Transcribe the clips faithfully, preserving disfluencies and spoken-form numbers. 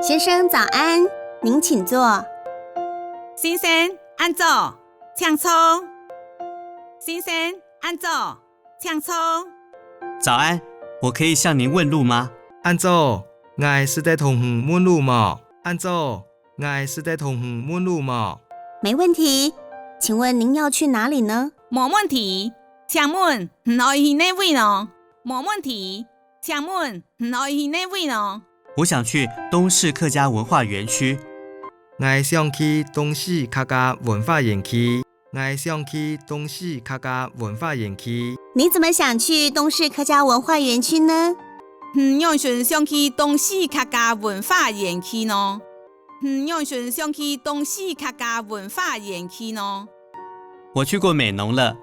先生早安，您请坐。先生，恁早，请坐。先生，恁早，请坐。早安，我可以向您问路吗？恁早，𠊎使得同你問路無？恁早， 𠊎使得同你問路無？没问题，请问您要去哪里呢？無問題，請問你愛去哪位呢？無問題，請問你愛去哪位呢？我想去东势客家文化园区。𠊎想去东势客家文化园区。 𠊎想去东势客家文化园區。你怎么想去东势客家文化园区呢？你仰般想去东势客家文化园區呢？你仰般想去东势客家文化園區呢？我去过美濃了。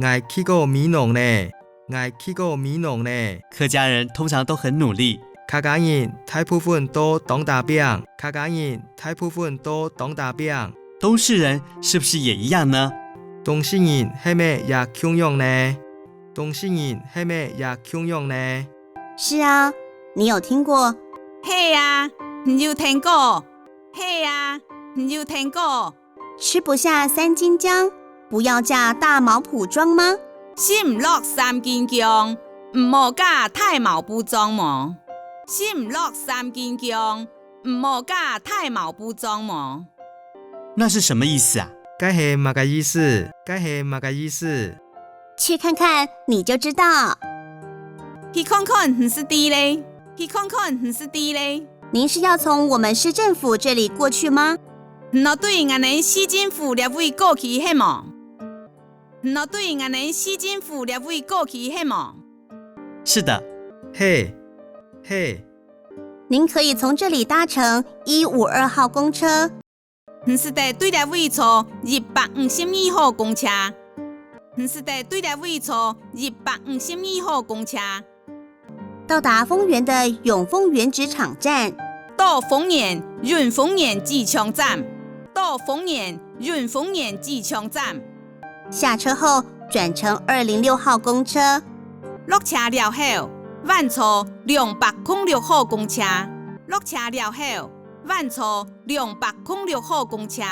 𠊎去過美濃了。 𠊎去過美濃了。客家人通常都很努力。客家人大部分都當打拚。客家人大部分都當打拚。东势人是不是也一样呢？東勢人係毋係也共樣呢？東勢人係毋係也共樣呢？是啊，你有听过？係啊，你有聽過？係啊，你有聽過？ 吃不下三斤薑，不要嫁大茅埔庄嗎？食毋落三斤薑，毋好嫁大茅埔庄無？食毋落三斤薑，毋好嫁大茅埔庄無？那是什么意思啊？該係麼个意思？該係麼个意思？去看看你就知道。去看看你就知咧。去看看你就知咧。您是要从我们市政府这里过去吗？ 你愛對𠊎等市政府這位過去係無？你愛對𠊎等市政府這位過去係無？是的。係，係。您可以从这里搭乘一五二号公车。你使得對這位坐一百五十二號公車。你使得對這位坐一百五十二號公車。 到达丰原的永丰原纸厂站。到丰原永丰原紙廠站。到丰原永丰原紙廠站。下车后转乘二零六号公车。落車了後，換坐兩百空六號公車。落車了後， 換坐兩百空六號公車。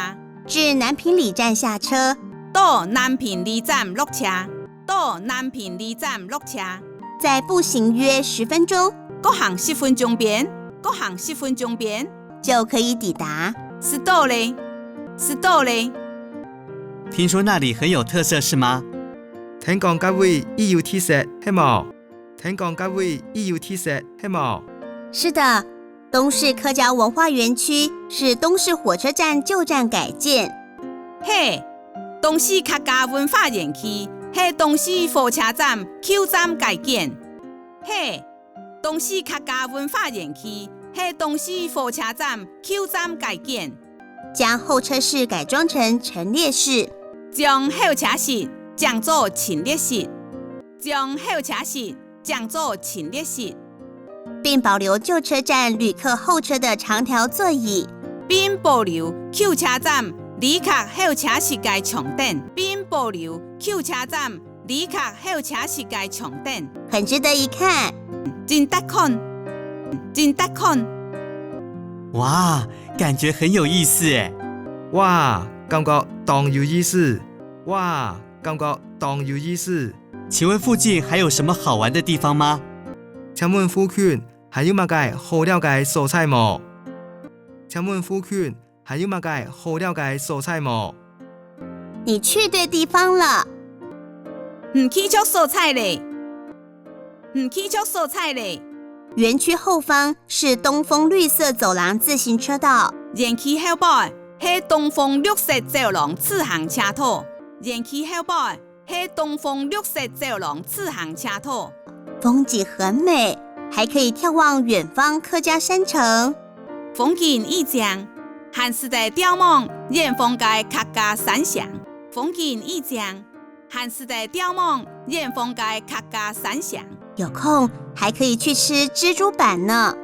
至南平里站下车。到南平里站落車。到南平里站落車。再步行约十分钟。各行十分鐘邊。各行十分鐘邊。就可以抵达。就到咧。就到咧。聽说那里很有特色，是吗？聽講該位已有特色，係無？ 聽講該位已有特色，係無？是的，东势客家文化园区是东势火车站旧站改建。係，东势客家文化園區係东勢火車站舊站改建。係，东势客家文化園區係东勢火車站舊站改建。 将候车室改装成陈列室。将候车室整做陈列室。将候车室整做陈列室。并保留旧车站旅客候车的长条座椅。并保留旧车站旅客候车室个长凳。并保留旧车站 旅客候车室个长凳。很值得一看。真值得看。真值得看。哇，感觉很有意思耶。哇，感覺當有意思。哇，感覺當有意思。请问附近还有什么好玩的地方吗？請問附近還有麼个好尞个所在無？請問附近 還有麼个好尞个所在無？你去對地方了。你去著所在咧。你去著所在咧。园区后方是东风绿色走廊自行车道。园區後背係東風綠色走廊自行車道。園區後背 係東風綠色走廊自行車道。風景很美，還可以眺望遠方客家山城。風景異靚，還使得眺望遠方个客家山城。風景異靚，還使得眺望遠方个客家山城。有空還可以去吃蜘蛛粄呢。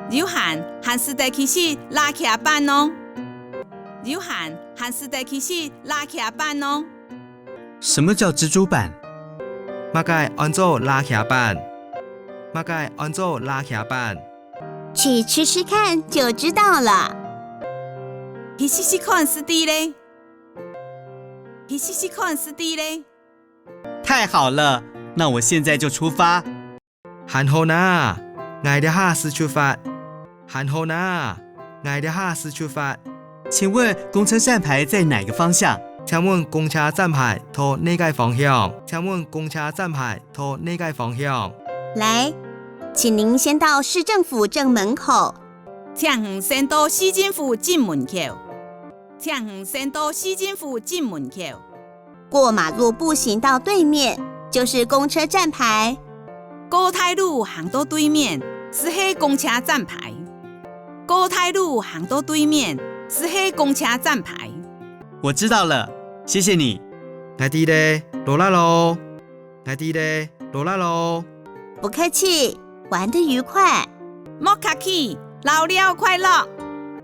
有閒還使得去食蝲䗁粄哦。有閒還使得去食蝲䗁粄哦。 什么叫蜘蛛粄？麼个安做蝲䗁粄？麼个安做蝲䗁粄？去吃吃看就知道了。去試試看就知咧。去試試看就知咧。太好了，那我现在就出发。 還好哪，𠊎這下就出發。還好哪，𠊎這下就出發。請問公車站牌在哪个方向？請問公車站牌在哪个方向？請問公車站牌在哪个方向？來，請您先到市政府正門口。請你先到市政府正門口。 請你先到市政府正門口。過馬路步行到對面，就是公車站牌。過大路行到對面，就係公車站牌。過大路行到對面，就係公車站牌。我知道了，谢谢你。𠊎知咧，勞力囉。𠊎知咧，勞力囉。不客气，玩得愉快。莫客气，遶尞快樂。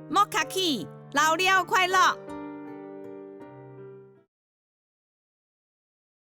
莫客气，遶尞快樂。